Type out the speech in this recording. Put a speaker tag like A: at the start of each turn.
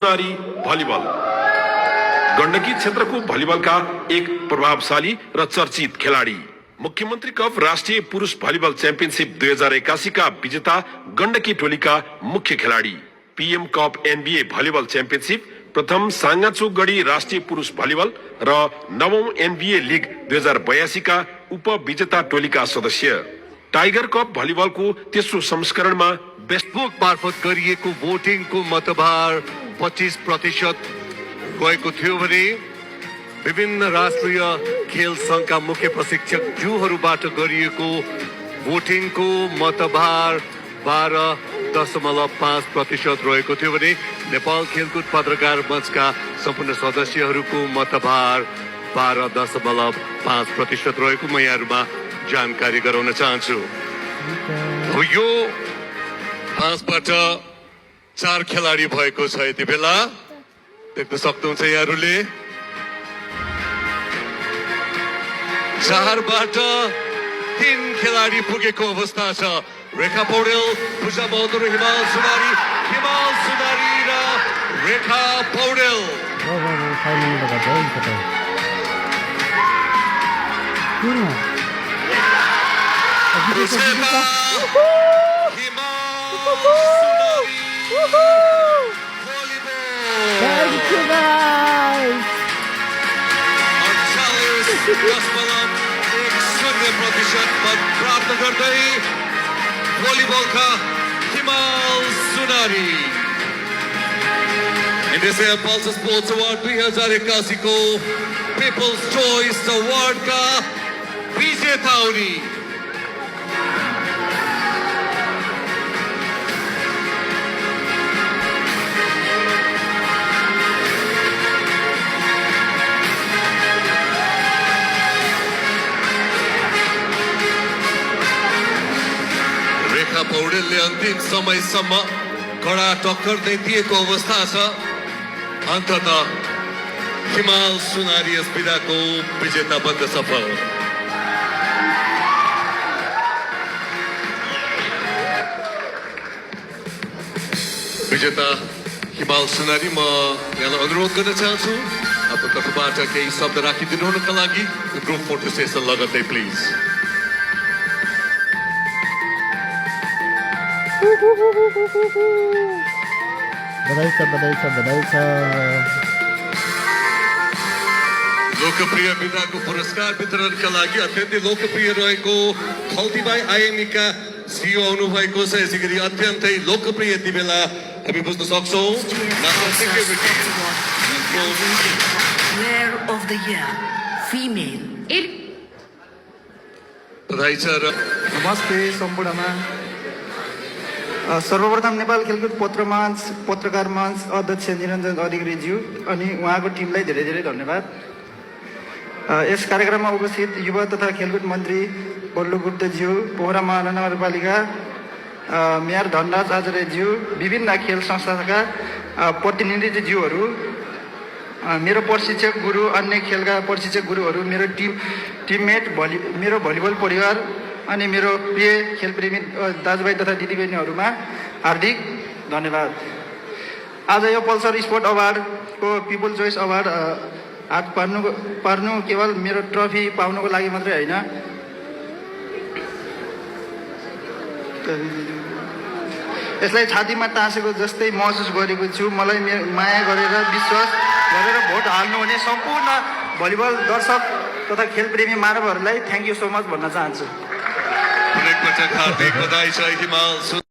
A: सुनारी volleyball. Gandaki क्षेत्रको भलिबलका एक प्रभावशाली र चर्चित खेलाडी। मुख्यमन्त्री कप राष्ट्रिय पुरुष भलिबल च्याम्पियनशिप 2081 का विजेता गण्डकी टोलीका मुख्य खेलाडी। PM cup NBA volleyball championship, प्रथम साङ्गाचोक राष्ट्रिय पुरुष भलिबल र नवौं एनबीए लिग 2082 का उपविजेता टोलीका सदस्य। टाइगर कप भलिबलको तेस्रो संस्करणमा
B: फेसबुक मार्फत गरिएको भोटिङको मतभार 25% गएको थियो भने विभिन्न राष्ट्रिय खेल संघका मुख्य प्रशिक्षक ज्यूहरूबाट गरिएको भोटिङको मतभार 12.5% रहेको थियो भने नेपाल खेलकुद पत्रकार मञ्चका सम्पूर्ण सदस्यहरूको मतभार 12.5% रहेको म यहाँहरुमा जानकारी गराउन चाहन्छु। अब यो 5बाट 4 खेलाडी भएको छ। यति बेला देख्न सक्नुहुन्छ यहाँहरुले 4बाट 3 खेलाडी पुगेको अवस्था छ। रेखा पौडेल, पूजा बहादुर, हिमाल सुनारी र रेखा पौडेल।
C: Thank you guys.
B: 48% मत प्राप्त गर्दै भलिबलका हिमाल सुनारी इन्डिया पल्स स्पोर्ट्स अवार्ड 2081 को पीपल्स चोइस अवार्ड का विजेता हुने। रेखा पौडेलले अन्तिम समयसम्म कडा टक्कर नै दिएको अवस्था छ। अन्ततः हिमाल सुनारी यस विधाको विजेता बन्न सफल। विजेता हिमाल सुनारी, म यहाँलाई अनुरोध गर्न चाहन्छु आफ्नो तर्फबाट केही शब्द राखिदिनु हुनका लागि ग्रुप फोटो सेसन लगत्तै प्लिज।
C: बधाई छ।
B: लोकप्रिय विधाको पुरस्कार वितरणका लागि अत्यन्तै लोकप्रिय रहेको खल्तीबाई आइएमईका सिइओ आउनु भएको छ। यसै गरी अत्यन्तै लोकप्रिय यति बेला हामी बुझ्न सक्छौँ
D: Player of the Year Female।
B: बधाई छ। र
E: नमस्ते सम्पूर्णमा। सर्वप्रथम नेपाल खेलकुद पत्रकार मञ्च अध्यक्ष निरञ्जन अधिकारीज्यू अनि उहाँको टिमलाई धेरै धेरै धन्यवाद। यस कार्यक्रममा उपस्थित युवा तथा खेलकुद मन्त्री बल्लु गुप्तज्यू, पोखरा महानगरपालिका मेयर धनराज आचार्यज्यू, विभिन्न खेल संस्थाका प्रतिनिधिज्यूहरू, मेरो प्रशिक्षक गुरु, अन्य खेलका प्रशिक्षक गुरुहरू, मेरो टिममेट, मेरो भलिबल परिवार अनि मेरो प्रिय खेलप्रेमी दाजुभाइ तथा दिदीबहिनीहरूमा हार्दिक धन्यवाद। आज यो पल्सर स्पोर्ट अवार्डको पिपल चोइस अवार्ड हात पार्नु केवल मेरो ट्रफी पाउनुको लागि मात्रै होइन, यसलाई छातीमा टाँसेको जस्तै महसुस गरेको छु। मलाई माया गरेर विश्वास गरेर भोट हाल्नुहुने सम्पूर्ण भलिबल दर्शक तथा खेलप्रेमी मानवहरूलाई थ्याङ्क यू सो मच भन्न चाहन्छु।
B: हार्दिक बधाई छ हिमाल।